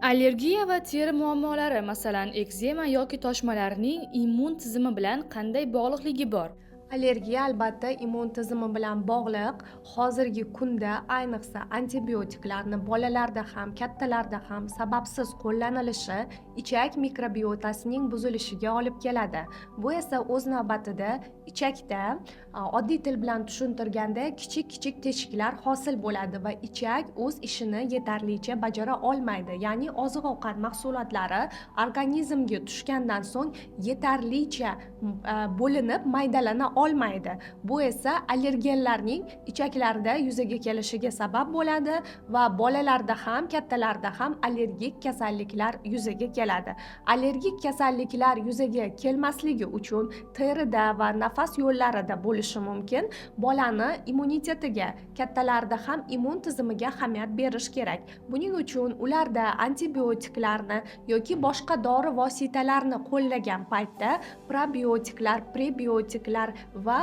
Allergiya va teri muammolari, masalan, ekzema yoki toshmalarning immun tizimi bilan qanday bog'liqligi bor? Allergiya, albatta, immun tizimi bilan bog'liq. Hozirgi kunda, ayniqsa, antibiotiklarni bolalarda ham, kattalarda ham sababsiz qo'llanilishi ichak mikrobiotasining buzilishiga olib keladi. Bu esa o'z navbatida ichakda, oddiy til bilan tushuntirganda, kichik kichik teshiklar hosil bo'ladi va ichak o'z ishini yetarlicha bajara olmaydi, ya'ni oziq ovqat mahsulotlari organizmga tushgandan so'ng yetarlicha bo'linib maydalana olmaydi. Bu esa allergenlarning ichaklarda yuzaga kelishiga sabab bo'ladi va bolalarda ham, kattalarda ham allergik kasalliklar yuzaga keladi. Allergik kasalliklar yuzaga kelmasligi uchun, terida va nafas yo'llarida bo'lishi mumkin, bolani immunitetiga, kattalarda ham immun tizimiga ahamiyat berish kerak. Buning uchun ularda antibiotiklarni yoki boshqa dori vositalarini qo'llagan paytda probiotiklar, prebiotiklar va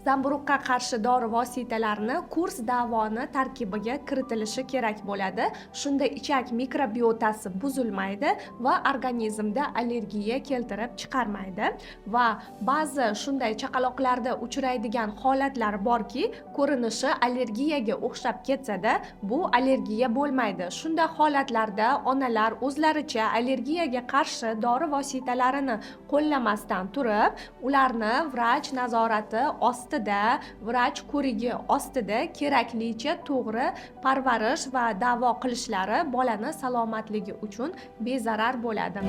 zamburug'ga qarshi dori vositalarini kurs davoni tarkibiga kiritilishi kerak bo'ladi. Shunda ichak mikrobiotasi buzilmaydi va organizmda allergiya keltirib chiqarmaydi. Va ba'zi shunday chaqaloqlarda uchraydigan holatlar borki, ko'rinishi allergiyaga o'xshab ketsada, bu allergiya bo'lmaydi. Shunday holatlarda onalar o'zlaricha allergiyaga qarshi dori vositalarini qo'llamasdan turib, ularni vrach nazorati ostida, vrach ko'rigi ostida keraklicha to'g'ri parvarish va davo qilishlari bolani salomatligi uchun bezarar bo'ladi.